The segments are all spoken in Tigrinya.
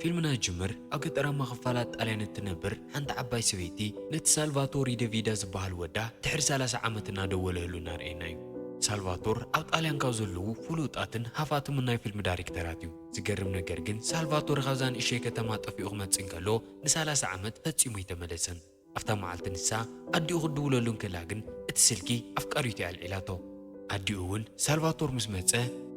ፊልምና ዝጅምር ኣብ ገጠራማ ክፋላት ጣልያን እትነብር ሓንቲ ዓባይ ሰበይቲ ነቲ ሳልቫቶሪ ደቪዳ ዝበሃል ወዳ ድሕሪ ሰላሳ ዓመት እናደወለህሉ እናርኣየና እዩ። ሳልቫቶር ኣብ ጣልያን ካብ ዘለዉ ፍሉጣትን ሃፋትምን ናይ ፊልም ዳይሬክተራት እዩ። ዝገርም ነገር ግን ሳልቫቶር ካብዛ ንእሸይ ከተማ ጠፊኡ ክመጽእ እንከሎ ንሰላሳ ዓመት ፈጺሙ ኣይተመለሰን። ኣብታ መዓልቲ ንሳ ኣዲኡ ክትድውለሉ እንከላ ግን እቲ ስልኪ ኣፍቃሪቱ እያ ኣልዒላቶ። ኣዲኡ እውን ሳልቫቶር ምስ መጸ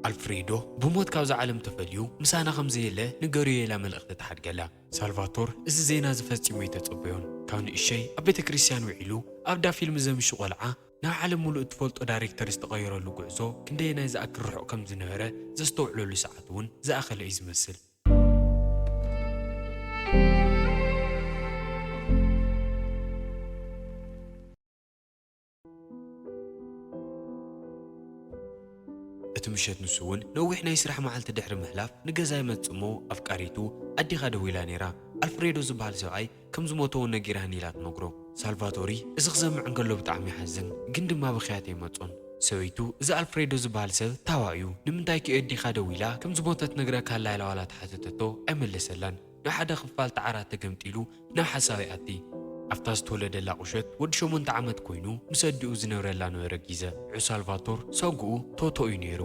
ኣልፍሬዶ ብሞት ካብዛ ዓለም ተፈልዩ ምሳና ከም ዘየለ ንገርዮ ኢላ መልእኽቲ ትሓድገላ። ሳልቫቶር እዚ ዜና እዚ ፈጺሙ ኣይተጸበዮን። ካብ ንእሸይ ኣብ ቤተ ክርስቲያን ውዒሉ ኣብ ዳ ፊልም ዘምሹ ቆልዓ ናብ ዓለም ሙሉእ እትፈልጦ ዳይሬክተር ዝተቐየረሉ ጉዕዞ ክንደየናይ ዝኣክል ርሑቕ ከም ዝነበረ ዘስተውዕለሉ ሰዓት እውን ዝኣኸለ እዩ ዝመስል። እቲ ምሸት ንሱ እውን ነዊሕ ናይ ስራሕ መዓልቲ ድሕሪ ምሕላፍ ንገዛ ይመጽእ እሞ ኣፍቃሪቱ ኣዴኻ ደዊላ ነይራ። ኣልፍሬዶ ዝበሃል ሰብኣይ ከም ዝሞተ እውን ነጊራኒ ኢላ ትነግሮ። ሳልቫቶሪ እዚ ክሰምዕ እንከሎ ብጣዕሚ ይሓዝን፣ ግን ድማ ብኽያት ኣይመጾን። ሰበይቱ እዚ ኣልፍሬዶ ዝበሃል ሰብ ታዋ እዩ፣ ንምንታይ ከ ኣዴኻ ደዊላ ከም ዝሞተ ትነግረካ ኣላ ኢላ ዋላ ተሓተተቶ ኣይመለሰላን። ናብ ሓደ ክፋል ተዓራት ተገምጢሉ ናብ ሓሳብ ይኣቲ። ኣብታ ዝተወለደላ ቁሸት ወዲ ሸሞንተ ዓመት ኮይኑ ምስ ኣዲኡ ዝነብረላ ነበረ ግዜ። ንዑ ሳልቫቶር ሳጉኡ ቶቶ እዩ ነይሩ።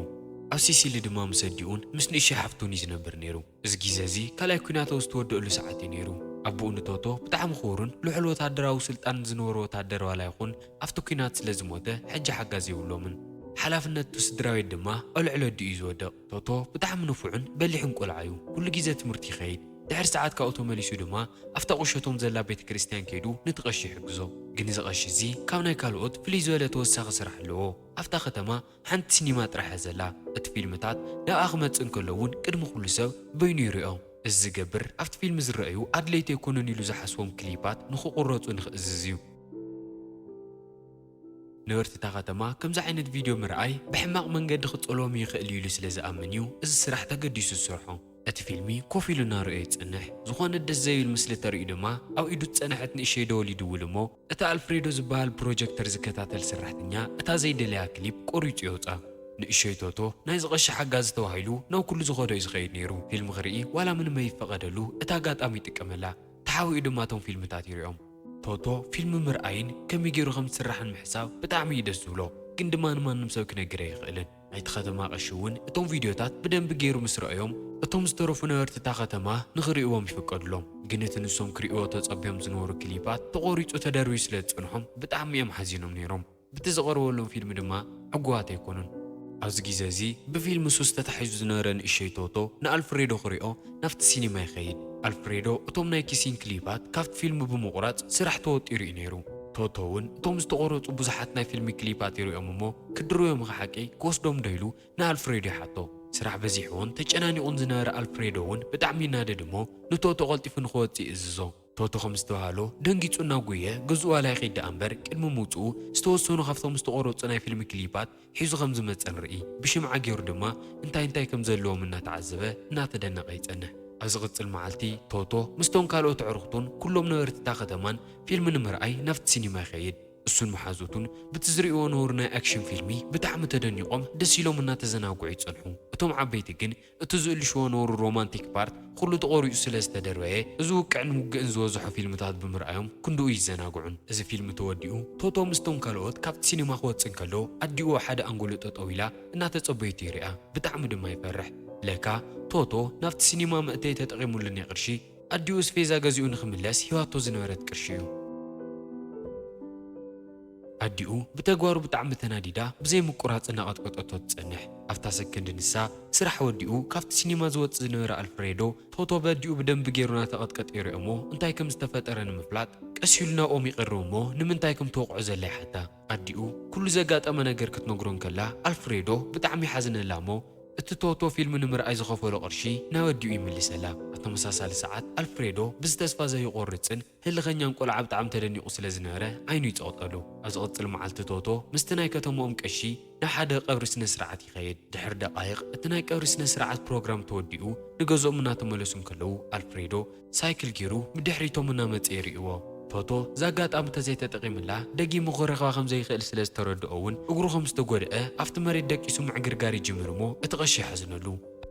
ኣብ ሲሲሊ ድማ ምስ ኣዲኡን ምስ ንእሸይ ሓፍቱን እዩ ዝነብር ነይሩ። እዚ ግዜ እዚ ካልኣይ ኲናት ኣብ ዝተወደአሉ ሰዓት እዩ ነይሩ። ኣቦኡ ንቶቶ ብጣዕሚ ክቡርን ልዑል ወታደራዊ ስልጣን ዝነበሮ ወታደር ዋላ ይኹን ኣብቲ ኲናት ስለ ዝሞተ ሕጂ ሓጋዚ የብሎምን። ሓላፍነት እቲ ስድራ ቤት ድማ ኣብ ልዕሊ ኣዲኡ እዩ ዝወድቕ። ቶቶ ብጣዕሚ ንፉዕን በሊሕን ቆልዓ እዩ። ኩሉ ግዜ ትምህርቲ ይኸይድ። ድሕሪ ሰዓት ካብኡ ተመሊሱ ድማ ኣብታ ቁሸቶም ዘላ ቤተ ክርስቲያን ከይዱ ነቲ ቀሺ ይሕግዞ። ግን እዚ ቀሺ እዚ ካብ ናይ ካልኦት ፍልይ ዝበለ ተወሳኺ ስራሕ ኣለዎ። ኣብታ ከተማ ሓንቲ ሲኒማ ጥራሕ እያ ዘላ። እቲ ፊልምታት ናብኣ ክመጽእ እንከሎ እውን ቅድሚ ኩሉ ሰብ በይኑ ይሪኦ። እዚ ዝገብር ኣብቲ ፊልም ዝረኣዩ ኣድለይቲ ኣይኮኑን ኢሉ ዝሓስቦም ክሊፓት ንኽቑረጹ ንኽእዝዝ እዩ። ነበርቲ እታ ከተማ ከምዚ ዓይነት ቪድዮ ምርኣይ ብሕማቕ መንገዲ ክጸልዎም ይኽእል እዩ ኢሉ ስለ ዝኣምን እዩ እዚ ስራሕ ተገዲሱ ዝሰርሖ። እቲ ፊልሚ ኮፍ ኢሉ እናረኣዮ ይጸንሕ። ዝኾነ ደስ ዘይብል ምስሊ ተርእዩ ድማ ኣብ ኢዱ ዝጸንሐት ንእሸይ ደወል ይድውል እሞ እቲ ኣልፍሬዶ ዝበሃል ፕሮጀክተር ዝከታተል ሰራሕተኛ እታ ዘይደለያ ክሊፕ ቆሪጹ የውጽኣ። ንእሸይ ቶቶ ናይዚ ቀሺ ሓጋዚ ተባሂሉ ናብ ኩሉ ዝኸዶ እዩ ዝኸይድ ነይሩ። ፊልም ክርኢ ዋላ ምንም ኣይፈቐደሉ እቲ ኣጋጣሚ ይጥቀመላ። ተሓቢኡ ድማ እቶም ፊልምታት ይሪኦም። ቶቶ ፊልም ምርኣይን ከመይ ገይሩ ከም ዝስራሕን ምሕሳብ ብጣዕሚ እዩ ደስ ዝብሎ፣ ግን ድማ ንማንም ሰብ ክነግር ኣይኽእልን። ናይቲ ከተማ ቀሺ እውን እቶም ቪድዮታት ብደንቢ ገይሩ ምስ ረኣዮም እቶም ዝተረፉ ነበርቲ እታ ከተማ ንኽርእይዎም ይፍቀድሎም። ግን እቲ ንሶም ክርእይዎ ተጸብዮም ዝነበሩ ክሊፓት ተቖሪጹ ተደርብዩ ስለ ዝጸንሖም ብጣዕሚ እዮም ሓዚኖም ነይሮም። ብቲ ዝቐረበሎም ፊልም ድማ ዕጉባት ኣይኮኑን። ኣብዚ ግዜ እዚ ብፊልም ሱስ ተታሒዙ ዝነበረ ንእሸይ ቶቶ ንኣልፍሬዶ ክሪኦ ናብቲ ሲኒማ ይኸይድ። ኣልፍሬዶ እቶም ናይ ኪሲንግ ክሊፓት ካብቲ ፊልም ብምቑራጽ ስራሕ ተወጢሩ እዩ ነይሩ። ቶቶ እውን እቶም ዝተቖረጹ ብዙሓት ናይ ፊልም ክሊፓት ይሪኦም እሞ ክድርብዮም ሓቂ ክወስዶም ዶ ኢሉ ንኣልፍሬዶ ይሓቶ። ስራሕ በዚሕዎን ተጨናኒቑን ዝነበረ ኣልፍሬዶ እውን ብጣዕሚ ይናደድ እሞ ንቶቶ ቀልጢፉ ንኽወጽእ ይእዝዞ። ቶቶ ከም ዝተባህሎ ደንጊጹ እናጎየ ገዝኡ ዋላ ይኺድ ደኣ እምበር ቅድሚ ምውጽኡ ዝተወሰኑ ካብቶም ዝተቖረጹ ናይ ፊልም ክሊፓት ሒዙ ከም ዝመጸ ንርኢ። ብሽምዓ ገይሩ ድማ እንታይ እንታይ ከም ዘለዎም እናተዓዘበ እናተደነቐ ይጸንሕ። ኣብ ዝቕጽል መዓልቲ ቶቶ ምስቶም ካልኦት ኣዕሩኽቱን ኩሎም ነበርቲ እታ ከተማን ፊልም ንምርኣይ ናብቲ ሲኒማ ይኸይድ። እሱን መሓዙቱን ብቲ ዝርእይዎ ነውሪ ናይ ኣክሽን ፊልሚ ብጣዕሚ ተደኒቖም ደስ ኢሎም እናተዘናግዑ ይጸንሑ። እቶም ዓበይቲ ግን እቲ ዝእልሽዎ ነውሪ ሮማንቲክ ፓርት ኩሉ ተቖሪጹ ስለ ዝተደርበየ እዚ ውቅዕን ውግእን ዝበዝሖ ፊልምታት ብምርኣዮም ክንድኡ ይዘናግዑን። እዚ ፊልሚ ተወዲኡ ቶቶ ምስቶም ካልኦት ካብቲ ሲኒማ ክወጽእ እንከሎ ኣዲኡ ኣብ ሓደ ኣንጎሎ ጠጠው ኢላ እናተጸበየቱ ይሪኣ። ብጣዕሚ ድማ ይፈርሕ። ለካ ቶቶ ናብቲ ሲኒማ መእተዪ ተጠቒሙሉ ናይ ቅርሺ ኣዲኡ ኣስፌዛ ገዚኡ ንኽምለስ ሂባቶ ዝነበረት ቅርሺ እዩ። ኣዲኡ ብተግባሩ ብጣዕሚ ተናዲዳ ብዘይ ምቁራጽ እናቐጥቀጠቶ ትጸንሕ። ኣብታ ሰከንድ ንሳ ስራሕ ወዲኡ ካብቲ ሲኒማ ዝወጽእ ዝነበረ ኣልፍሬዶ ቶቶ በዲኡ ብደንቢ ገይሩ እናተቐጥቀጠ ይሪኦ እሞ እንታይ ከም ዝተፈጠረ ንምፍላጥ ቀስ ኢሉ ናብኦም ይቐርብ እሞ ንምንታይ ከም ትወቕዖ ዘላ ይሓታ። ኣዲኡ ኩሉ ዘጋጠመ ነገር ክትነግሮ እንከላ ኣልፍሬዶ ብጣዕሚ ይሓዝነላ እሞ እቲ ቶቶ ፊልም ንምርኣይ ዝኸፈሎ ቅርሺ ናብ ኣዲኡ ይምልሰላ። ኣብ ተመሳሳሊ ሰዓት ኣልፍሬዶ ብዚ ተስፋ ዘይቆርጽን ህልኸኛን ቆልዓ ብጣዕሚ ተደኒቑ ስለ ዝነበረ ዓይኑ ይጸቕጠሉ። ኣብ ዝቕጽል መዓልቲ ቶቶ ምስቲ ናይ ከተምኦም ቀሺ ናብ ሓደ ቀብሪ ስነ ስርዓት ይኸይድ። ድሕሪ ደቓይቕ እቲ ናይ ቀብሪ ስነ ስርዓት ፕሮግራም ተወዲኡ ንገዝኦም እናተመለሱ እንከለዉ ኣልፍሬዶ ሳይክል ጌሩ ብድሕሪቶም እናመጸ ይርእይዎ። ቶቶ እዛ ኣጋጣሚ ተዘይተጠቒምላ ደጊሙ ክረኽባ ከም ዘይኽእል ስለ ዝተረድኦ እውን እግሩ ከም ዝተጎድአ ኣብቲ መሬት ደቂሱ ምዕግርጋር ይጅምር እሞ እቲ ቀሺ ይሓዝነሉ።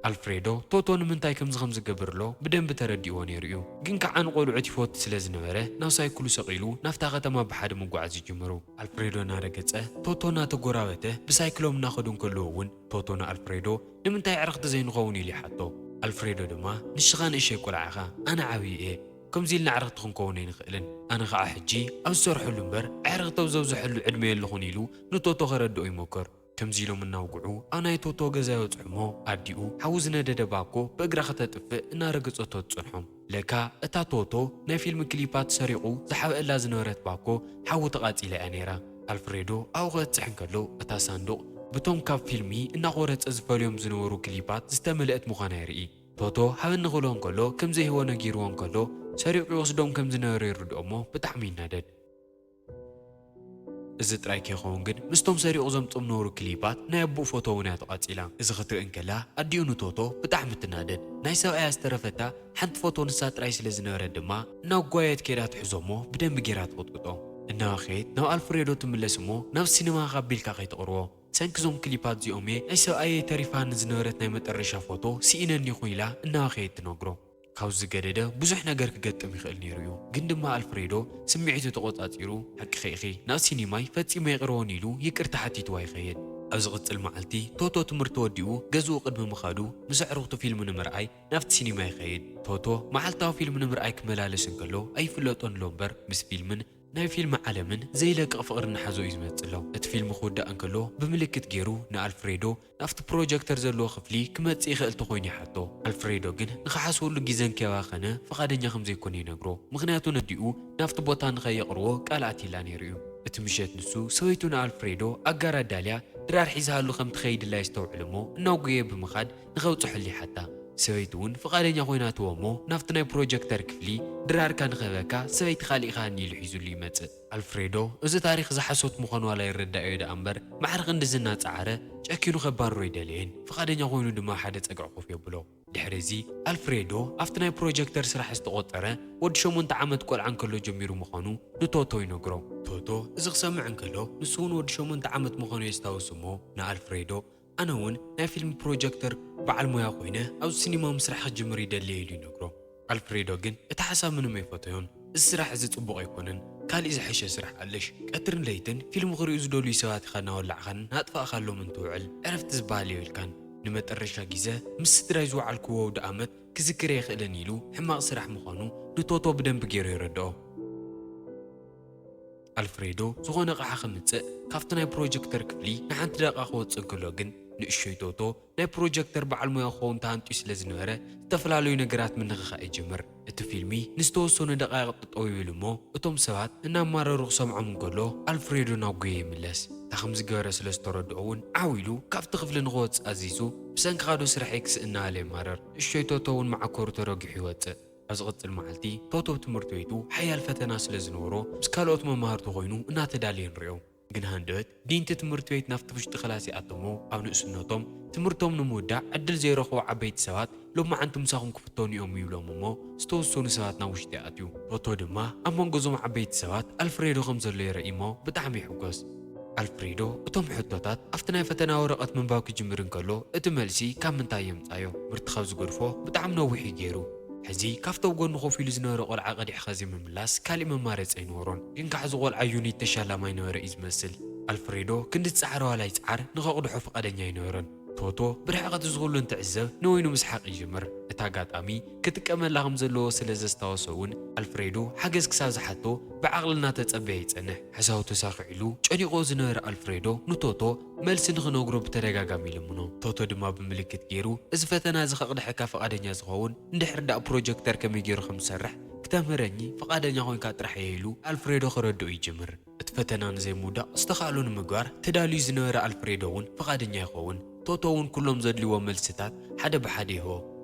ኣልፍሬዶ ቶቶ ንምንታይ ከምዚ ከም ዝገብርሎ ብደንቢ ተረዲእዎ ነይሩ እዩ። ግን ከኣ ንቆልዑት ይፈቱ ስለ ዝነበረ ናብ ሳይክሉ ሰቒሉ ናብታ ከተማ ብሓደ ምጓዓዝ ይጅምሩ። ኣልፍሬዶ እናረገጸ ቶቶ እናተጎራበተ ብሳይክሎም እናኸዱ እንከለዉ እውን ቶቶ ንኣልፍሬዶ ንምንታይ ኣዕርኽቲ ዘይንኸውን ኢሉ ይሓቶ። ኣልፍሬዶ ድማ ንስኻ ንእሸይ ቆልዓ ኢኻ፣ ኣነ ዓብዪ እየ፣ ከምዚ ኢልና ኣዕርኽቲ ክንከውን ኣይንኽእልን። ኣነ ኸኣ ሕጂ ኣብ ዝሰርሐሉ እምበር ኣዕርኽቲ ኣብ ዘብዝሐሉ ዕድመ የለኹን ኢሉ ንቶቶ ከረድኦ ይሞክር። ከምዚ ኢሎም እናውግዑ ኣብ ናይ ቶቶ ገዛ ይበጽሑ እሞ ኣዲኡ ሓዊ ዝነደደ ባኮ ብእግራ ከተጥፍእ እናረገጸቶ ትጸንሖም። ለካ እታ ቶቶ ናይ ፊልም ክሊፓት ሰሪቑ ዝሓብአላ ዝነበረት ባኮ ሓዊ ተቓጺላ እያ ነይራ። ኣልፍሬዶ ኣብኡ ክበጽሕ እንከሎ እታ ሳንዱቕ ብቶም ካብ ፊልሚ እናቖረጸ ዝፈልዮም ዝነበሩ ክሊፓት ዝተመልአት ምዃና ይርኢ። ቶቶ ሃበኒ ክብሎ እንከሎ ከም ዘይህቦ ነጊርዎ እንከሎ ሰሪቑ ይወስዶም ከም ዝነበረ ይርድኦ እሞ ብጣዕሚ ይናደድ። እዚ ጥራይ ከይኸውን ግን ምስቶም ሰሪቑ ዘምጾም ነበሩ ክሊፓት ናይ ኣቦኡ ፎቶ እውን እያ ተቓጺላ። እዚ ክትርኢ እንከላ ኣዲኡ ንቶቶ ብጣዕሚ ትናደድ። ናይ ሰብኣያ ዝተረፈታ ሓንቲ ፎቶ ንሳ ጥራይ ስለ ዝነበረት ድማ እናጓየት ከይዳ ትሕዞ እሞ ብደንቢ ገይራ ትቕጥቅጦ። እናበኸየት ናብ ኣልፍሬዶ ትምለስ እሞ ናብ ሲኒማ ካብ ቢልካ ከይትቕርቦ፣ ሰንኪ እዞም ክሊፓት እዚኦም እየ ናይ ሰብኣየይ ተሪፋኒ ዝነበረት ናይ መጠረሻ ፎቶ ስኢነኒኹ ኢላ እናበኸየት ትነግሮ። ካብዚ ዝገደደ ብዙሕ ነገር ክገጥም ይኽእል ነይሩ እዩ። ግን ድማ ኣልፍሬዶ ስምዒቱ ተቖጻጺሩ፣ ሓቅኺ ኢኺ፣ ናብ ሲኒማይ ፈጺመ ኣይቕርቦን ኢሉ ይቅርታ ሓቲትዋ ይኸይድ። ኣብ ዝቕጽል መዓልቲ ቶቶ ትምህርቲ ወዲኡ ገዝኡ ቅድሚ ምኻዱ ምስ ኣዕሩኽቱ ፊልም ንምርኣይ ናብቲ ሲኒማ ይኸይድ። ቶቶ መዓልታዊ ፊልም ንምርኣይ ክመላለስ እንከሎ ኣይፍለጦን ኣሎ እምበር ምስ ፊልምን ናይ ፊልም ዓለምን ዘይለቅቕ ፍቕሪ እናሓዞ እዩ ዝመጽእ ኣሎ። እቲ ፊልም ክውዳእ እንከሎ ብምልክት ገይሩ ንኣልፍሬዶ ናብቲ ፕሮጀክተር ዘለዎ ክፍሊ ክመጽእ ይኽእል ተኾይኑ ይሓቶ። ኣልፍሬዶ ግን ንኽሓስበሉ ግዜ እንከይባኸነ ፍቓደኛ ከም ዘይኮነ ይነግሮ። ምኽንያቱ ነዲኡ ናብቲ ቦታ ንኸየቕርቦ ቃል ኣትይላ ነይሩ እዩ። እቲ ምሸት ንሱ ሰበይቱ ንኣልፍሬዶ ኣጋር ኣዳልያ ድራር ሒዛሉ ከም ትኸይድላ የስተውዕል እሞ እናጎየ ብምኻድ ንኸብጽሐሉ ይሓታ። ሰበይቱ እውን ፍቓደኛ ኮይና ትወ እሞ ናብቲ ናይ ፕሮጀክተር ክፍሊ ድራርካ ንኽህበካ ሰበይቲ ካሊእ ከሃኒ ኢሉ ሒዙሉ ይመጽእ። ኣልፍሬዶ እዚ ታሪኽ እዚ ሓሶት ምዃኑ ዋላ ይረዳእዮ ደኣ እምበር ማዕረ ክንድዚ እናጸዓረ ጨኪኑ ከባርሮ ኣይደለየን። ፍቓደኛ ኮይኑ ድማ ሓደ ጸግዒ ኮፍ የብሎ። ድሕሪ እዚ ኣልፍሬዶ ኣብቲ ናይ ፕሮጀክተር ስራሕ ዝተቖጸረ ወዲ ሸሞንተ ዓመት ቆልዓ እንከሎ ጀሚሩ ምዃኑ ንቶቶ ይነግሮ። ቶቶ እዚ ክሰምዕ እንከሎ ንሱ እውን ወዲ ሸሞንተ ዓመት ምዃኑ የስታውስ እሞ ንኣልፍሬዶ ኣነ እውን ናይ ፊልም ፕሮጀክተር በዓል ሞያ ኮይነ ኣብዚ ሲኒማ ምስራሕ ክጅምር ይደሊ እየ ኢሉ ይነግሮ። ኣልፍሬዶ ግን እቲ ሓሳብ ምንም ኣይፈተዮን። እዚ ስራሕ እዚ ጽቡቕ ኣይኮነን፣ ካሊእ ዝሐሸ ስራሕ ኣለሽ። ቀትርን ለይትን ፊልም ክርእዩ ዝደልዩ ሰባት ኢኻ እናወላዕኻን እናጥፋእካሎም እንትውዕል ዕረፍቲ ዝበሃል የብልካን። ንመጠረሻ ግዜ ምስ ስድራይ ዝወዓልክዎ ኣውደ ኣመት ክዝክር ኣይኽእልን ኢሉ ሕማቕ ስራሕ ምዃኑ ንቶቶ ብደንቢ ገይሩ የረድኦ። ኣልፍሬዶ ዝኾነ ኣቕሓ ከምጽእ ካብቲ ናይ ፕሮጀክተር ክፍሊ ንሓንቲ ደቂቓ ክወጽእ እንከሎ ግን ንእሾይ ቶቶ ናይ ፕሮጀክተር በዓል ሞያ ክኸውን ተሃንጥዩ ስለ ዝነበረ ዝተፈላለዩ ነገራት ምንኽኻእ ይጅምር። እቲ ፊልሚ ንዝተወሰኑ ደቃይቕ ጠጠው ይብል እሞ እቶም ሰባት እናማረሩ ክሰምዖም እንከሎ ኣልፍሬዶ ናብ ጉየ ይምለስ። እታ ከም ዝገበረ ስለ ዝተረድኦ እውን ዓው ኢሉ ካብቲ ክፍሊ ንኽወጽእ ኣዚዙ ብሰንክኻ ዶ ስርሐይ ክስእን ኣለ ይማረር። ንእሾይ ቶቶ እውን መዓኮሩ ተረጊሑ ይወጽእ። ኣብ ዝቕጽል መዓልቲ ቶቶ ትምህርቲ ቤቱ ሓያል ፈተና ስለ ዝነበሮ ምስ ካልኦት መማህርቱ ኮይኑ እናተዳለየ ንሪኦ። ግን ሃንደበት ዲንቲ ትምህርቲ ቤት ናብቲ ውሽጢ ክላስ ይኣትሞ ኣብ ንእስነቶም ትምህርቶም ንምውዳእ ዕድል ዘይረኽቡ ዓበይቲ ሰባት ሎማዓንቲ ምሳኹም ክፍተኑ እዮም ይብሎም እሞ ዝተወሰኑ ሰባት ናብ ውሽጢ ይኣትዩ። ቶቶ ድማ ኣብ መንጎ እዞም ዓበይቲ ሰባት ኣልፍሬዶ ከም ዘሎ ይርኢ እሞ ብጣዕሚ ይሕጎስ። ኣልፍሬዶ እቶም ሕቶታት ኣብቲ ናይ ፈተና ወረቐት ምንባብ ክጅምር እንከሎ እቲ መልሲ ካብ ምንታይ የምጻዮ? ምርቲ ካብ ዝገድፎ ብጣዕሚ ነዊሕ እዩ ገይሩ። ሕዚ ካብቲ ኣብ ጎኑ ኮፍ ኢሉ ዝነበረ ቆልዓ ቀዲሕካ ዘይምምላስ ካሊእ መማረፂ ኣይነበሮን። ግን ከዓ እዚ ቆልዓ ዩኒት ተሻላማይ ነበረ እዩ ዝመስል። ኣልፍሬዶ ክንዲ ዝፀዓረ ዋላ ይፅዓር ንኸቕድሖ ፍቓደኛ ኣይነበረን። ቶቶ ብርሕቐት እዚ ኩሉ እንትዕዘብ ንበይኑ ምስሓቕ ይጅምር። እቲ ኣጋጣሚ ክጥቀመላ ከም ዘለዎ ስለ ዘስታወሰ እውን ኣልፍሬዶ ሓገዝ ክሳብ ዝሓቶ ብዓቕሊ እናተጸበየ ይጸንሕ። ሓሳቡ ተሳኺዑሉ ጨኒቑ ዝነበረ ኣልፍሬዶ ንቶቶ መልሲ ንኽነግሮ ብተደጋጋሚ ይልምኖ። ቶቶ ድማ ብምልክት ገይሩ እዚ ፈተና እዚ ከቕድሐካ ፍቓደኛ ዝኸውን እንድሕር ደኣ ፕሮጀክተር ከመይ ገይሩ ከም ዝሰርሕ ክተምህረኒ ፍቓደኛ ኮይንካ ጥራሕ እየ ኢሉ ኣልፍሬዶ ከረድኦ ይጅምር። እቲ ፈተና ንዘይምውዳቕ ዝተኻእሎ ንምግባር ተዳልዩ ዝነበረ ኣልፍሬዶ እውን ፍቓደኛ ይኸውን። ቶቶ እውን ኩሎም ዘድልይዎ መልስታት ሓደ ብሓደ ይህቦ።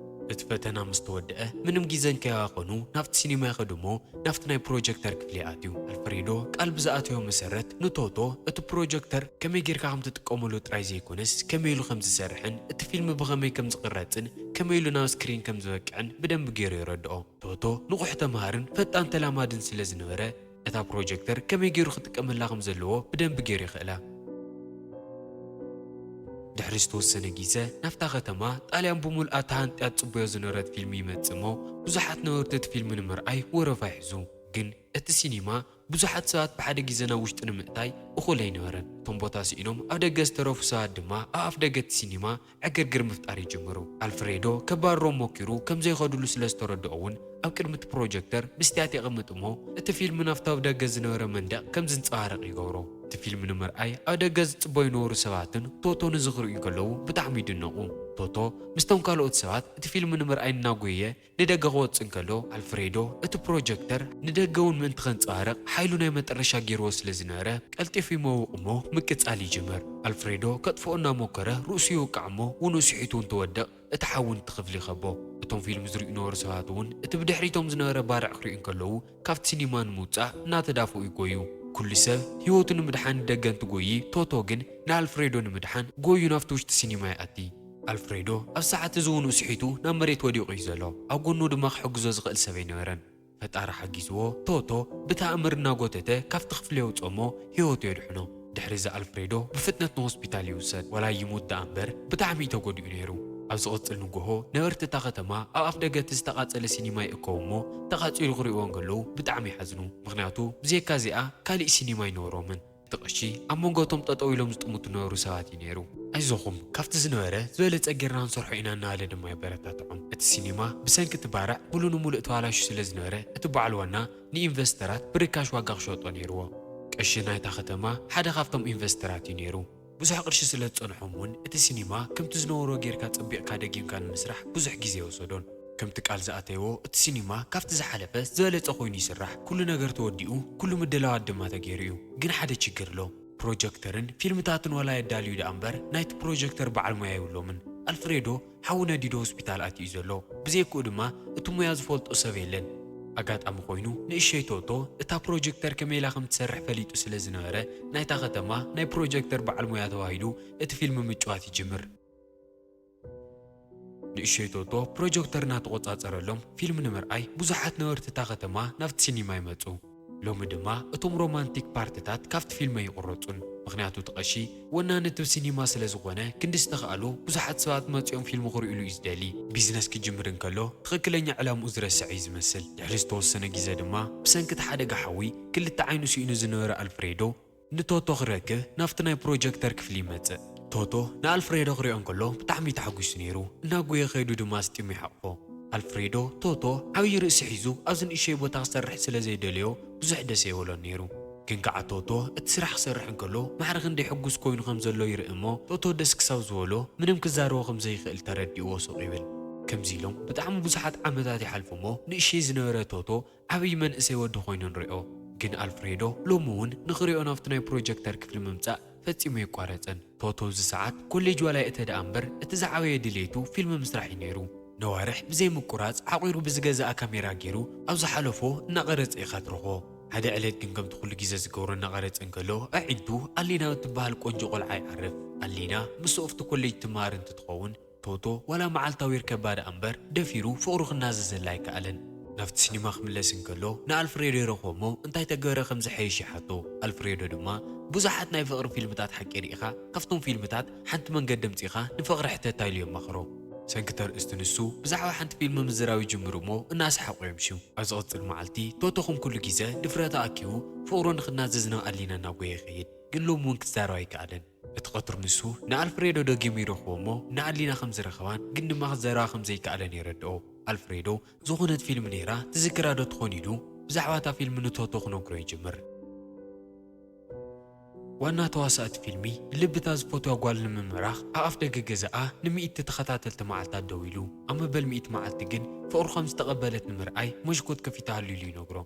እቲ ፈተና ምስ ተወድአ ምንም ግዜ እንከይባኸኑ ናብቲ ሲኒማ ይኸዱ እሞ ናብቲ ናይ ፕሮጀክተር ክፍሊ ኣትዩ። ኣልፍሬዶ ቃል ብዝኣተዮ መሰረት ንቶቶ እቲ ፕሮጀክተር ከመይ ጌርካ ከም ትጥቀመሉ ጥራይ ዘይኮነስ ከመይ ኢሉ ከም ዝሰርሕን እቲ ፊልም ብኸመይ ከም ዝቕረጽን ከመይ ኢሉ ናብ ስክሪን ከም ዝበቅዕን ብደንቢ ገይሩ የረድኦ። ቶቶ ንቑሕ ተምሃርን ፈጣን ተላማድን ስለ ዝነበረ እታ ፕሮጀክተር ከመይ ገይሩ ክጥቀመላ ከም ዘለዎ ብደንቢ ገይሩ ይኽእላ። ድሕሪ ዝተወሰነ ግዜ ናብታ ከተማ ጣልያን ብምሉኣ ተሃንጥያ ትጽበዮ ዝነበረት ፊልም ይመጽእ እሞ ብዙሓት ነበርቲ እቲ ፊልም ንምርኣይ ወረፋ ይሕዙ። ግን እቲ ሲኒማ ብዙሓት ሰባት ብሓደ ግዜ ናብ ውሽጢ ንምእታይ እኹል ኣይነበረን። እቶም ቦታ ስኢኖም ኣብ ደገ ዝተረፉ ሰባት ድማ ኣብ ኣፍ ደገ እቲ ሲኒማ ዕግርግር ምፍጣር ይጅምሩ። ኣልፍሬዶ ከባርሮም ሞኪሩ ከም ዘይኸድሉ ስለ ዝተረድኦ እውን ኣብ ቅድሚ እቲ ፕሮጀክተር መስትያት የቐምጥ እሞ እቲ ፊልም ናብቲ ኣብ ደገ ዝነበረ መንደቕ ከም ዝንጸባረቕ ይገብሮ። እቲ ፊልም ንምርኣይ ኣብ ደገ ዝጽበዩ ዝነበሩ ሰባትን ቶቶ ንዚ ክርእዩ ከለዉ ብጣዕሚ ይድነቑ። ቶቶ ምስቶም ካልኦት ሰባት እቲ ፊልም ንምርኣይ እናጎየ ንደገ ክወጽእ እንከሎ ኣልፍሬዶ እቲ ፕሮጀክተር ንደገ እውን ምእንቲ ከንጸባርቕ ሓይሉ ናይ መጠረሻ ገይርዎ ስለ ዝነበረ ቀልጢፉ ይመውቕ እሞ ምቅጻል ይጅምር። ኣልፍሬዶ ከጥፍኦ እናሞከረ ርእሱ ይውቃዕ እሞ ውንኡ ስሒቱ እንትወድቕ እቲ ሓዊ ነቲ ክፍሊ ይኸቦ። እቶም ፊልም ዝርእዩ ነበሩ ሰባት እውን እቲ ብድሕሪቶም ዝነበረ ባርዕ ክርእዩ እንከለዉ ካብቲ ሲኒማ ንምውጻእ እናተዳፍኡ ይጎዩ። ኩሉ ሰብ ህይወቱ ንምድሓን ንደገ እንትጎዪ ቶቶ ግን ንኣልፍሬዶ ንምድሓን ጎዩ ናብቲ ውሽጢ ሲኒማ ይኣቲ። ኣልፍሬዶ ኣብ ሰዓት እዚ ውንኡ ስሒቱ ናብ መሬት ወዲቑ እዩ ዘሎ። ኣብ ጎኑ ድማ ክሕግዞ ዝኽእል ሰብ ኣይነበረን። ፈጣሪ ሓጊዝዎ ቶቶ ብተኣምር እናጎተተ ካብቲ ክፍሊ የውፅኦ እሞ ህይወቱ የድሕኖ። ድሕሪ እዚ ኣልፍሬዶ ብፍጥነት ንሆስፒታል ይውሰድ። ዋላ ይሙት ደኣ እምበር ብጣዕሚ እዩ ተጎዲኡ ነይሩ። ኣብ ዝቕጽል ንጎሆ ነበርቲ እታ ከተማ ኣብ ኣፍ ደገ እቲ ዝተቓጸለ ሲኒማ ይእከቡ እሞ ተቓጺሉ ክርእይዎ እንከለዉ ብጣዕሚ ይሓዝኑ። ምኽንያቱ ብዘይካ እዚኣ ካሊእ ሲኒማ ኣይነበሮምን። እቲ ቀሺ ኣብ መንጎ እቶም ጠጠው ኢሎም ዝጥምቱ ዝነበሩ ሰባት እዩ ነይሩ። ኣይዞኹም ካብቲ ዝነበረ ዝበለጸ ጌርና ክንሰርሖ ኢና እናበለ ድማ የበረታትዖም። እቲ ሲኒማ ብሰንኪ እቲ ባርዕ ሙሉእ ንሙሉእ ተባላሹ ስለ ዝነበረ እቲ በዓል ዋና ንኢንቨስተራት ብርካሽ ዋጋ ክሸጦ ነይርዎ። ቀሺ ናይታ ከተማ ሓደ ካብቶም ኢንቨስተራት እዩ ነይሩ። ብዙሕ ቅርሺ ስለ ዝጸንሖም እውን እቲ ሲኒማ ከምቲ ዝነበሮ ጌርካ ጸቢቕካ ደጊምካ ንምስራሕ ብዙሕ ግዜ ኣይወሰዶን። ከምቲ ቃል ዝኣተይዎ እቲ ሲኒማ ካብቲ ዝሓለፈ ዝበለጸ ኮይኑ ይስራሕ። ኩሉ ነገር ተወዲኡ ኩሉ ምድላዋት ድማ ተገይሩ እዩ። ግን ሓደ ችግር ኣሎ። ፕሮጀክተርን ፊልምታትን ዋላ የዳልዩ ደኣ እምበር ናይቲ ፕሮጀክተር በዓል ሞያ የብሎምን። ኣልፍሬዶ ሓዊ ነዲዱ ሆስፒታል ኣትዩ ዘሎ። ብዘይክኡ ድማ እቲ ሞያ ዝፈልጦ ሰብ የለን። ኣጋጣሚ ኮይኑ ንእሸይ ቶቶ እታ ፕሮጀክተር ከመይ ኢላ ከም ትሰርሕ ፈሊጡ ስለ ዝነበረ ናይታ ከተማ ናይ ፕሮጀክተር በዓል ሞያ ተባሂሉ እቲ ፊልም ምጭዋት ይጅምር። ንእሸይ ቶቶ ፕሮጀክተር እናተቖጻጸረሎም ፊልም ንምርኣይ ብዙሓት ነበርቲ እታ ከተማ ናብቲ ሲኒማ ይመጹ። ሎሚ ድማ እቶም ሮማንቲክ ፓርትታት ካብቲ ፊልም ኣይቑረጹን። ምኽንያቱ እቲ ቀሺ ወናኒ እቲ ሲኒማ ስለ ዝኾነ ክንዲ ዝተኻእሉ ብዙሓት ሰባት መጺኦም ፊልም ክርእዩሉ እዩ ዝደሊ። ቢዝነስ ክጅምር እንከሎ ትኽክለኛ ዕላምኡ ዝረስዐ እዩ ዝመስል። ድሕሪ ዝተወሰነ ግዜ ድማ ብሰንኪ እቲ ሓደጋ ሓዊ ክልተ ዓይኑ ስኢኑ ዝነበረ ኣልፍሬዶ ንቶቶ ክረክብ ናብቲ ናይ ፕሮጀክተር ክፍሊ ይመጽእ። ቶቶ ንኣልፍሬዶ ክሪኦ እንከሎ ብጣዕሚ እዩ ተሓጒሱ ነይሩ። እናጎየ ከይዱ ድማ ኣስጢሙ ይሓቑፎ። ኣልፍሬዶ ቶቶ ዓብዪ ርእሲ ሒዙ ኣብዚ ንእሸይ ቦታ ክሰርሕ ስለ ዘይደለዮ ብዙሕ ደስ ኣይበሎን ነይሩ። ግን ከዓ ቶቶ እቲ ስራሕ ክሰርሕ እንከሎ ማዕረ ክንደይ ሕጉስ ኮይኑ ከም ዘሎ ይርኢ እሞ ቶቶ ደስ ክሳብ ዝበሎ ምንም ክዛረቦ ከም ዘይኽእል ተረዲእዎ ሱቕ ይብል። ከምዚ ኢሎም ብጣዕሚ ብዙሓት ዓመታት ይሓልፉ እሞ ንእሸይ ዝነበረ ቶቶ ዓብዪ መንእሰይ ወዲ ኮይኑ ንሪኦ። ግን ኣልፍሬዶ ሎሚ እውን ንኽሪኦ ናብቲ ናይ ፕሮጀክተር ክፍሊ ምምጻእ ፈጺሙ የቋረጸን። ቶቶ ኣብዚ ሰዓት ኮሌጅ ዋላ ይእተ ደኣ እምበር እቲ ዝዓበየ ድሌቱ ፊልም ምስራሕ እዩ ነይሩ። ነዋርሕ ብዘይ ምቁራጽ ዓቒሩ ብዝገዝኣ ካሜራ ገይሩ ኣብ ዝሓለፎ እናቐረጸ ኢኻ ትረኽቦ። ሓደ ዕለት ግን ከምቲ ኩሉ ግዜ ዝገብሮ እናቐረጸ እንከሎ ኣዒንቱ ኣሊና እትበሃል ቆንጆ ቆልዓ ይዓርፍ። ኣሊና ምስ ኣብቲ ኮሌጅ ትመሃር እንትትኸውን ቶቶ ዋላ መዓልታዊ ይርከባ ደኣ እምበር ደፊሩ ፍቕሩ ክናዘዘላ ኣይከኣለን። ናብቲ ሲኒማ ክምለስ እንከሎ ንኣልፍሬዶ ይረኽቦ እሞ እንታይ ተገበረ ከም ዝሐይሽ ይሓቶ። ኣልፍሬዶ ድማ ብዙሓት ናይ ፍቕሪ ፊልምታት ሓቂ ርኢኻ ካብቶም ፊልምታት ሓንቲ መንገዲ ኣምጺእኻ ንፍቕሪ ሕተታ ኢሉ የማኽሮ። ሰንኪ ተርእስቲ ንሱ ብዛዕባ ሓንቲ ፊልም ምዝራብ ይጅምሩ እሞ እናሰሓቑ የምሽዩ። ኣብ ዝቕጽል መዓልቲ ቶቶ ከም ኩሉ ግዜ ድፍረቱ ኣኪቡ ፍቕሩ ንኽናዘዝ ናብ ኣሊና እናጎየ ይኸይድ። ግን ሎሚ እውን ክዛረብ ኣይከኣለን። እቲ ቀትሪ ንሱ ንኣልፍሬዶ ደጊሙ ይረኽቦ እሞ ንኣሊና ከም ዝረኸባን ግን ድማ ክዛረባ ከም ዘይከኣለን የረድኦ። ኣልፍሬዶ ዝኾነት ፊልም ነይራ ትዝክራ ዶ ትኾን ኢሉ ብዛዕባ እታ ፊልም ንቶቶ ክነግሮ ይጅምር። ዋና ተዋሳእቲ ፊልሚ ንልብታ ዝፈትዋ ጓል ንምምራኽ ኣብ ኣፍ ደገ ገዛኣ ንሚእቲ ተኸታተልቲ መዓልታት ደው ኢሉ ኣብ መበል ሚእቲ መዓልቲ ግን ፍቕሩ ከም ዝተቐበለት ንምርኣይ መሽኮት ከፊታሉ ኢሉ ይነግሮ።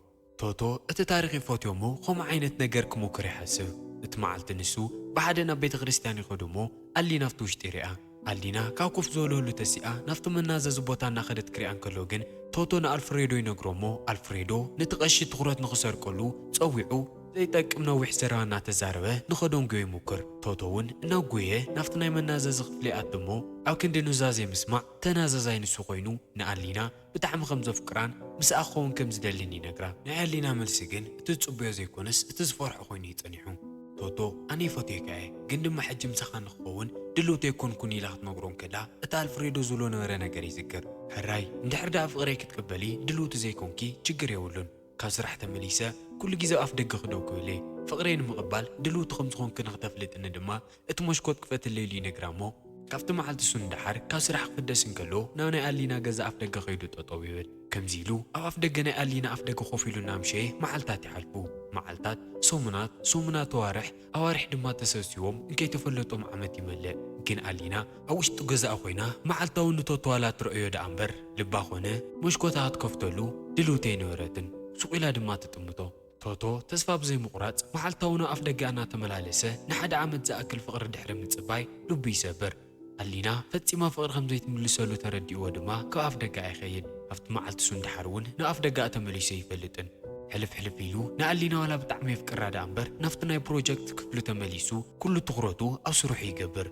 ቶቶ እቲ ታሪኽ ይፈትዮ እሞ ከምኡ ዓይነት ነገር ክሞክር ይሓስብ። እቲ መዓልቲ ንሱ ብሓደ ናብ ቤተ ክርስቲያን ይኸዱ እሞ ኣሊና ኣብቲ ውሽጢ ይሪኣ። ኣሊና ካብ ኮፍ ዝበለሉ ተሲኣ ናብቲ መናዘዚ ቦታ እናኸደት ክሪኣ እንከሎ ግን ቶቶ ንኣልፍሬዶ ይነግሮ እሞ ኣልፍሬዶ ነቲ ቀሺ ትኹረት ንኽሰርቀሉ ጸዊዑ ዘይጠቅም ነዊሕ ዘረባ እናተዛረበ ንኸደንጉዮ ይሙክር። ቶቶ እውን እናጎየ ናብቲ ናይ መናዘዚ ክፍሊ ይኣቱ እሞ ኣብ ክንዲ ኑዛዜ ምስማዕ ተናዛዛይ ንሱ ኮይኑ ንኣሊና ብጣዕሚ ከም ዘፍቅራን ምስኣ ክኸውን ከም ዝደልን ይነግራ። ናይ ኣሊና መልሲ ግን እቲ ዝጽበዮ ዘይኮነስ እቲ ዝፈርሖ ኮይኑ እዩ ጸኒሑ። ቶቶ፣ ኣነ ይፈትየካ እየ፣ ግን ድማ ሕጂ ምሳኻ ንክኸውን ድልውቲ ኣይኮንኩን ኢላ ክትነግሮ እንከላ፣ እቲ ኣልፍሬዶ ዝብሎ ነበረ ነገር ይዝክር። ሕራይ፣ እንድሕር ደኣ ፍቕረይ ክትቅበሊ ድልውቲ ዘይኮንኪ፣ ችግር የብሉን። ካብ ስራሕ ተመሊሰ፣ ኩሉ ግዜ ኣብ ኣፍ ደገ ክደው ክብል እየ። ፍቕረይ ንምቕባል ድልውቲ ከም ዝኾንኪ ንክተፍልጥኒ ድማ፣ እቲ መስኮት ክፈትለይ ኢሉ ይነግራ እሞ፣ ካብቲ መዓልቲ እሱ ንደሓር ካብ ስራሕ ክፍደስ እንከሎ፣ ናብ ናይ ኣሊና ገዛ ኣፍ ደገ ከይዱ ጠጠው ይብል። ከምዚ ኢሉ ኣብ ኣፍ ደገ ናይ ኣሊና ኣፍ ደገ ኮፍ ኢሉ እናምሸየ መዓልታት ይሓልፉ። መዓልታት፣ ሰሙናት፣ ሰሙናት፣ ኣዋርሕ፣ ኣዋርሕ ድማ ተሰብሲቦም እንከይተፈለጦም ዓመት ይመልእ። ግን ኣሊና ኣብ ውሽጢ ገዛኣ ኮይና መዓልታዊ ንቶቶ ዋላ ትርእዮ ደኣ እምበር፣ ልባ ኮነ መስኮታ ክትከፍተሉ ድልውቲ ኣይነበረትን። ሱቕ ኢላ ድማ ትጥምቶ። ቶቶ ተስፋ ብዘይምቑራጽ መዓልታዊ ናብ ኣፍ ደገ እናተመላለሰ ንሓደ ዓመት ዝኣክል ፍቕሪ ድሕሪ ምጽባይ ልቡ ይሰብር። ኣሊና ፈጺማ ፍቕሪ ከም ዘይትምልሰሉ ተረዲእዎ ድማ ካብ ኣፍ ደገኣ ይኸይድ። ኣብቲ መዓልቲ እሱ ንደሓር እውን ናብ ኣፍ ደገኣ ተመሊሱ ኣይፈልጥን። ሕልፍ ሕልፍ ኢሉ ንኣሊና ዋላ ብጣዕሚ የፍቅራ ደኣ እምበር ናብቲ ናይ ፕሮጀክት ክፍሊ ተመሊሱ ኩሉ ትኹረቱ ኣብ ስርሑ ይገብር።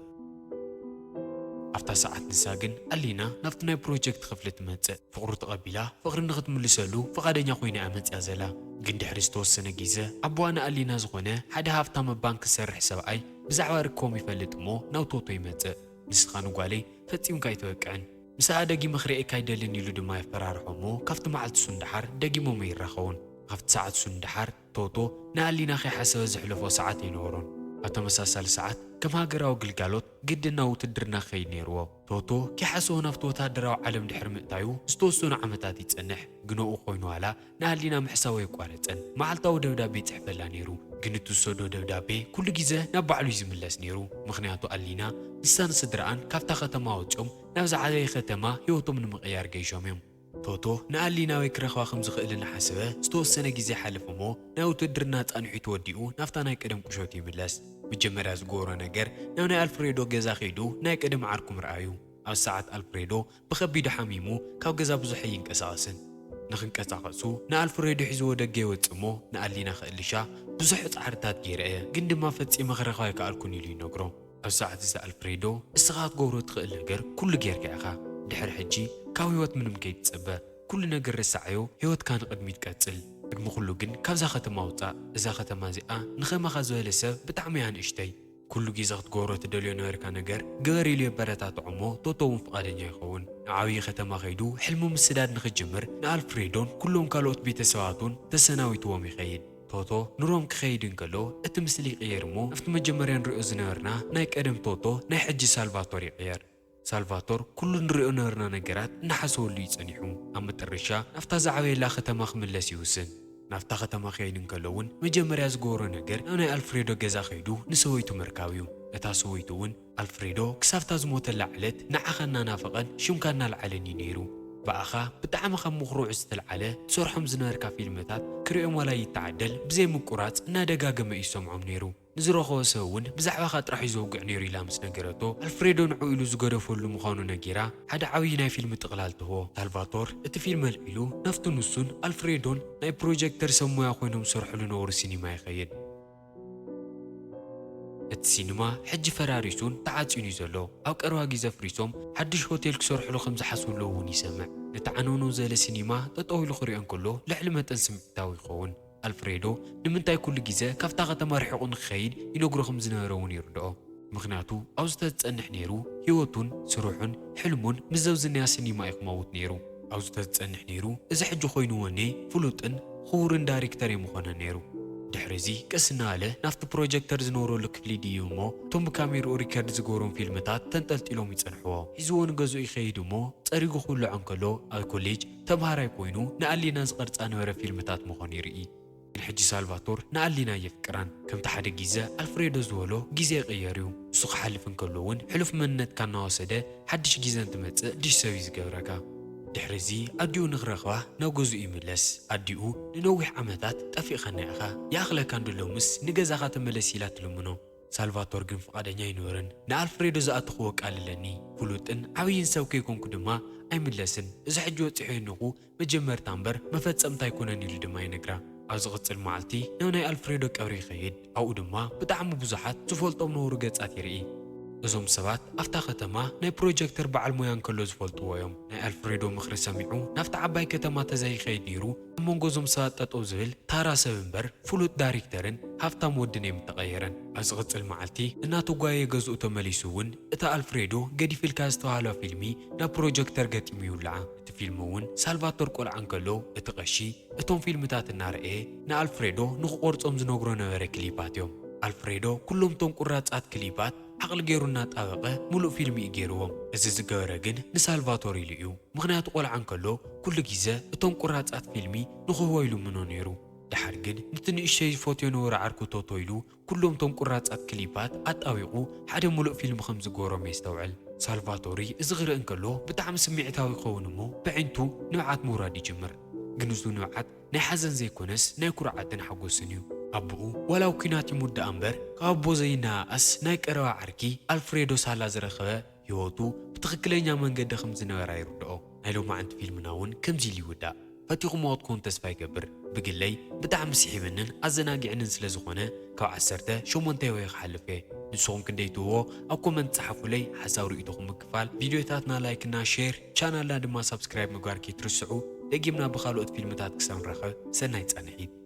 ኣብታ ሰዓት ንሳ ግን ኣሊና ናብቲ ናይ ፕሮጀክት ክፍሊ ትመጽእ። ፍቕሩ ተቐቢላ ፍቕሪ ንኽትምልሰሉ ፍቓደኛ ኮይና እያ መጽያ ዘላ። ግን ድሕሪ ዝተወሰነ ግዜ ኣቦኣ ንኣሊና ዝኾነ ሓደ ሃብታም ኣብ ባንክ ዝሰርሕ ሰብኣይ ብዛዕባ ርክቦም ይፈልጥ እሞ ናብ ቶቶ ይመጽእ። ንስኻ ንጓለይ ፈጺምካ ኣይትበቅዕን፣ ምሳኣ ደጊመ ክርእየካ ኣይደልን ኢሉ ድማ የፈራርሖ እሞ ካብቲ መዓልቲ እሱ ንደሓር ደጊሞም ኣይራኸቡን። ካብቲ ሰዓት እሱ ንደሓር ቶቶ ንኣሊና ከይሓሰበ ዘሕለፎ ሰዓት ኣይነበሮን። ኣብ ተመሳሳሊ ሰዓት ከም ሃገራዊ ግልጋሎት ግድን ናብ ውትድርና ክኸይድ ነይርዎ። ቶቶ ከይሓሰቦ ናብቲ ወታደራዊ ዓለም ድሕሪ ምእታዩ ዝተወሰኑ ዓመታት ይጸንሕ። ግን ኣብኡ ኮይኑ ዋላ ንኣሊና ምሕሳቡ ኣየቋረጸን። መዓልታዊ ደብዳቤ ይጽሕፈላ ነይሩ። ግን እቲ ዝሰዶ ደብዳቤ ኩሉ ግዜ ናብ ባዕሉ እዩ ዝምለስ ነይሩ። ምኽንያቱ ኣሊና ንሳን ስድራኣን ካብታ ከተማ ወጺኦም ናብ ዝዓበየ ከተማ ህይወቶም ንምቕያር ገይሾም እዮም። ቶቶ ንኣሊና ኣበይ ክረኽባ ከም ዝኽእል እናሓሰበ ዝተወሰነ ግዜ ይሓልፍ እሞ ናይ ውትድርና ጻንሒቱ ወዲኡ ናብታ ናይ ቀደም ቁሸቱ ይምለስ። መጀመርያ ዝገበሮ ነገር ናብ ናይ ኣልፍሬዶ ገዛ ከይዱ ናይ ቀደም ዓርኩ ምርኣዩ። ኣብ ሰዓት ኣልፍሬዶ ብኸቢዱ ሓሚሙ ካብ ገዛ ብዙሕ ኣይንቀሳቐስን። ንኽንቀሳቐሱ ንኣልፍሬዶ ሒዝዎ ደገ ይወጽእ እሞ ንኣሊና ክእልሻ ብዙሕ ጻዕርታት ገይረ እየ፣ ግን ድማ ፈጺመ ክረኽባ ኣይከኣልኩን ኢሉ ይነግሮ። ኣብ ሰዓት እዚ ኣልፍሬዶ እስኻ ክትገብሮ ትኽእል ነገር ኩሉ ጌርካ ኢኻ። ድሕሪ ሕጂ ካብ ህይወት ምንም ከይትጸበ። ኩሉ ነገር ረሳዓዮ፣ ህይወትካ ንቕድሚት ቀጽል። ቅድሚ ኩሉ ግን ካብዛ ከተማ ውጻእ። እዛ ከተማ እዚኣ ንኸማኻ ዝበለ ሰብ ብጣዕሚ እያ ንእሽተይ። ኩሉ ግዜ ክትገብሮ ትደልዮ ነበርካ ነገር ግበር ኢሉ የበረታትዖ እሞ ቶቶ እውን ፍቓደኛ ይኸውን። ንዓብዪ ከተማ ከይዱ ሕልሙ ምስዳድ ንኽጅምር ንኣልፍሬዶን ኩሎም ካልኦት ቤተሰባቱን ተሰናቢትዎም ይኸይድ። ቶቶ ንሮም ክኸይድ እንከሎ እቲ ምስሊ ይቕየር እሞ ኣብቲ መጀመርያ ንሪኦ ዝነበርና ናይ ቀደም ቶቶ ናይ ሕጂ ሳልቫቶር ይቕየር። ሳልቫቶር ኩሉ ንሪኦ ነበርና ነገራት እናሓሰበሉ እዩ ጸኒሑ። ኣብ መጠረሻ ናብታ ዝዓበየላ ከተማ ክምለስ ይውስን። ናብታ ከተማ ክኸይድ እንከሎ እውን መጀመርያ ዝገበሮ ነገር ናብ ናይ ኣልፍሬዶ ገዛ ከይዱ ንሰበይቱ ምርካብ እዩ። እታ ሰበይቱ እውን ኣልፍሬዶ ክሳብታ ዝሞተላ ዕለት ንዓኻ እናናፈቐን ሽምካ እናልዓለን እዩ ነይሩ። ብኣኻ ብጣዕሚ ካብ ምኹርዑ ዝተልዓለ ትሰርሖም ዝነበርካ ፊልምታት ክርእዮም ዋላ ይተዓደል ብዘይ ምቁራጽ እናደጋገመ እዩ ዝሰምዖም ነይሩ። ንዝረኸቦ ሰብ እውን ብዛዕባኻ ጥራሕ እዩ ዘውግዕ ነይሩ ኢላ ምስ ነገረቶ ኣልፍሬዶ ንዕኡ ኢሉ ዝገደፈሉ ምዃኑ ነጊራ ሓደ ዓብዪ ናይ ፊልም ጥቕላል ትህቦ። ሳልቫቶር እቲ ፊልም ኣልዒሉ ናብቲ ንሱን ኣልፍሬዶን ናይ ፕሮጀክተር ሰብ ሞያ ኮይኖም ዝሰርሕሉ ነበሩ ሲኒማ ይኸይድ። እቲ ሲኒማ ሕጂ ፈራሪሱን ተዓጽዩን እዩ ዘሎ። ኣብ ቀረባ ግዜ ኣፍሪሶም ሓድሽ ሆቴል ክሰርሕሉ ከም ዝሓስቡ ኣለዉ እውን ይሰምዕ። ነቲ ዓነውነው ዝበለ ሲኒማ ጠጠው ኢሉ ክሪኦ እንከሎ ልዕሊ መጠን ስምዒታዊ ይኸውን። ኣልፍሬዶ ንምንታይ ኩሉ ግዜ ካብታ ከተማ ርሒቑ ንክኸይድ ይነግሮ ከም ዝነበረ እውን ይርድኦ። ምኽንያቱ ኣብዚ ተዝጸንሕ ነይሩ ህይወቱን ስርሑን ሕልሙን ምስ ዘብዝንያ ሲኒማ እዩ ክመውት ነይሩ። ኣብዚ ተዝጸንሕ ነይሩ እዚ ሕጂ ኮይኑ ወኔ ፍሉጥን ክቡርን ዳይሬክተር እዩ ምኾነ ነይሩ። ድሕሪ እዚ ቀስ እናበለ ናብቲ ፕሮጀክተር ዝነብረሉ ክፍሊ ድዩ እሞ እቶም ብካሜርኡ ሪከርድ ዝገብሮም ፊልምታት ተንጠልጢሎም ይጸንሕዎ። ሒዝዎ ንገዝኡ ይኸይድ እሞ ጸሪጉ ክውልዖ እንከሎ ኣብ ኮሌጅ ተምሃራይ ኮይኑ ንኣሊና ዝቐርጻ ነበረ ፊልምታት ምዃኑ ይርኢ። ግን ሕጂ ሳልቫቶር ንኣሊና የፍቅራን። ከምቲ ሓደ ግዜ ኣልፍሬዶ ዝበሎ ግዜ ይቕየር እዩ። እሱ ክሓልፍ እንከሎ እውን ሕሉፍ መንነትካ እናወሰደ ሓድሽ ግዜ እንትመጽእ ሓድሽ ሰብ እዩ ዝገብረካ። ድሕሪ እዚ ኣዲኡ ንክረኽባ ናብ ገዝኡ ይምለስ። ኣዲኡ ንነዊሕ ዓመታት ጠፊእኻና ኢኻ፣ ይኣኽለካ እንዶ ሎምስ ንገዛኻ ተመለስ ኢላ ትልምኖ። ሳልቫቶር ግን ፍቓደኛ ኣይነበረን። ንኣልፍሬዶ ዝኣተኽዎ ቃል ኣለኒ። ፍሉጥን ዓብይን ሰብ ከይኮንኩ ድማ ኣይምለስን። እዚ ሕጂ በጺሐዮ እነኹ መጀመርታ እምበር መፈጸምታ ኣይኮነን ኢሉ ድማ ይነግራ። ኣብ ዝቕጽል መዓልቲ ናብ ናይ ኣልፍሬዶ ቀብሪ ይኸይድ። ኣብኡ ድማ ብጣዕሚ ብዙሓት ዝፈልጦም ነበሩ ገጻት ይርኢ። እዞም ሰባት ኣብታ ከተማ ናይ ፕሮጀክተር በዓል ሞያ እንከሎ ዝፈልጥዎ እዮም። ናይ ኣልፍሬዶ ምኽሪ ሰሚዑ ናብታ ዓባይ ከተማ ተዘይኸይድ ነይሩ ኣብ መንጎ እዞም ሰባት ጠጠው ዝብል ታራ ሰብ እምበር ፍሉጥ ዳይሬክተርን ሃፍታም ወዲ ናይ ምተቐየረን። ኣብ ዝቕጽል መዓልቲ እናተጓየየ ገዝኡ ተመሊሱ እውን እታ ኣልፍሬዶ ገዲፍልካ ዝተባህላ ፊልሚ ናብ ፕሮጀክተር ገጢሙ ይውልዓ። እቲ ፊልም እውን ሳልቫቶር ቆልዓ እንከሎ እቲ ቀሺ እቶም ፊልምታት እናረኣየ ንኣልፍሬዶ ንኽቆርጾም ዝነግሮ ነበረ ክሊፓት እዮም። ኣልፍሬዶ ኩሎም እቶም ቁራጻት ክሊፓት ዓቕሊ ገይሩ እናጣበቐ ሙሉእ ፊልሚ እዩ ገይርዎም። እዚ ዝገበረ ግን ንሳልቫቶር ኢሉ እዩ። ምኽንያቱ ቆልዓ እንከሎ ኩሉ ግዜ እቶም ቁራጻት ፊልሚ ንኽህቦ ይልምኖ ነይሩ። ደሓር ግን ነቲ ንእሽተይ ዝፈትዮ ነበረ ዓርኩ ቶቶ ኢሉ ኩሎም እቶም ቁራጻት ክሊፓት ኣጣቢቑ ሓደ ሙሉእ ፊልም ከም ዝገበሮም የስተውዕል። ሳልቫቶሪ እዚ ክርኢ እንከሎ ብጣዕሚ ስምዒታዊ ይኸውን እሞ ብዕንቱ ንብዓት ምውራድ ይጅምር። ግን እዚ ንብዓት ናይ ሓዘን ዘይኮነስ ናይ ኩርዓትን ሓጎስን እዩ። ኣቦኡ ዋላ ኣብ ኲናት ይሙት ደኣ እምበር ካብ ኣቦ ዘይነኣኣስ ናይ ቀረባ ዓርኪ ኣልፍሬዶ ሳላ ዝረኸበ ህይወቱ ብትኽክለኛ መንገዲ ከም ዝነበራ ይርድኦ። ናይ ሎማዓንቲ ፊልምና እውን ከምዚ ኢሉ ይውዳእ። ፈቲኹምዎ ክትኮኑ ተስፋ ይገብር። ብግለይ ብጣዕሚ ስሒብንን ኣዘናጊዕንን ስለ ዝኾነ ካብ ዓሰርተ ሸሞንተ ወይ ክሓልፍ እየ። ንስኹም ክንደይ ትህብዎ ኣብ ኮመንት ጸሓፉለይ። ሓሳብ ርእይቶኹም ምክፋል፣ ቪድዮታትና ላይክ እና ሼር፣ ቻናልና ድማ ሳብስክራይብ ምግባር ከይትርስዑ። ደጊምና ብኻልኦት ፊልምታት ክሳብ ንራኸብ ሰናይ ጻንሒት።